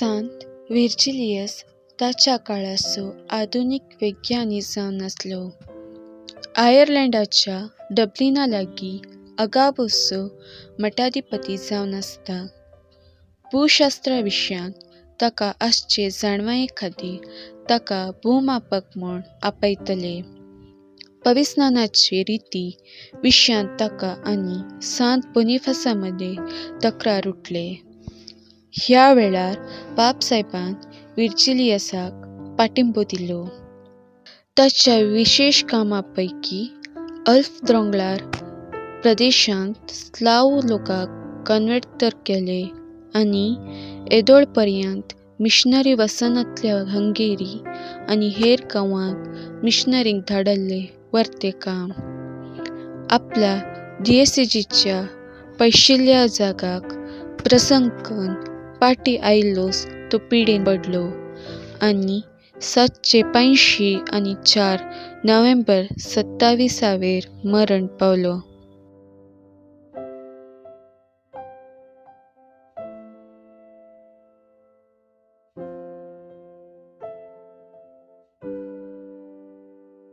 सांत विर्जिलियस ताच्या काळाचो आधुनीक विज्ञानी जावन आसलो. आयर्लंडाच्या डब्लिना लागीं अगाबोसचो मठाधिपती जावन आसता. भूशास्त्रा विशयांत ताका आसचे जाणवाये खातीर ताका भूमापक म्हूण आपयतले. पविस्नानाचे रिती विशयांत ताका आनी सांत बोनिफासा मदीं तक्रार उठले. ह्या वेळार पापसायबान विर्जिलियसाक पाठिंबो दिलो. ताच्या विशेश कामां पैकी अल्फ दोंगराळ प्रदेशांत स्लाव लोकांक कन्वर्तर केले आनी येदोळ पर्यंत मिशनरी वसनांतल्या हंगेरी आनी हेर गांवांक मिशनरींक धाडल्ले वर्ते काम. आपल्या दियेसेजीच्या पयशिल्ल्या जागाक प्रसंग करून पाटी आयिल्लोच तो पिडेन पडलो आनी 785 आनी 4 नोव्हेंबर 27 मरण पावलो.